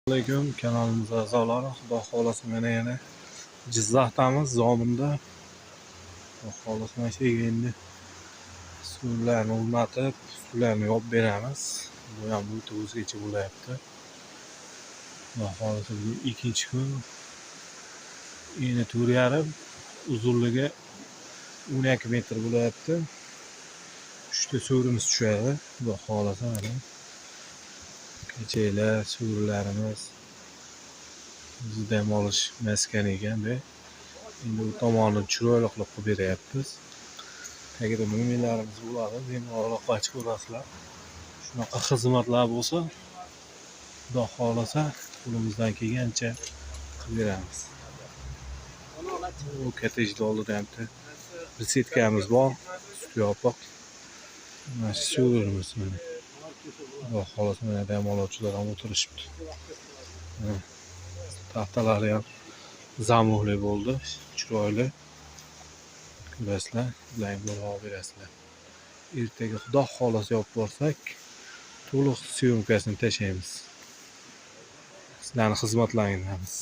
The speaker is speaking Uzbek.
Alaykum, kanalimiz a'zolari. Xudo xohlasa, mana yana Jizzaxdamiz, Zominda. Xudo xohlasa, mana shu yerga endi suvlarni o'rnatib, suvlarni yopib beramiz. Bu ham o'ta o'zgacha bo'layapti. Xudo xohlasa, bugun ikkinchi kun. Eni 4,5, uzunligi 12 metr bo'layapti. Uchta so'rimiz tushadi, xudo xohlasa. Mana kechanglar so'rilarimiz o'zi dam olish maskani ekan bu. Endi u tomonni chiroyli qilib qilib beryapmiz. Tagida nomerlarimiz bo'ladi, bemalol aloqa ko'rasizlar. Shunaqa xizmatlar bo'lsa, xudo xohlasa, qo'limizdan kelgancha qilib beramiz. U kottejni oldida ham bitta беседка miz bor, usti yopiq. Mana shu so'rimiz, mana, xudo xohlasa, mana dam oluvchilar ham o'tirishibdi. Mana, taxtalari ham замок li bo'ldi, chiroyli. Ko'rasizlar, sizlar ham berasizlar. Ertaga, xudo xohlasa, yopib borsak, to'liq съёмка sini tashlaymiz. Sizlarni xizmatlaringdamiz.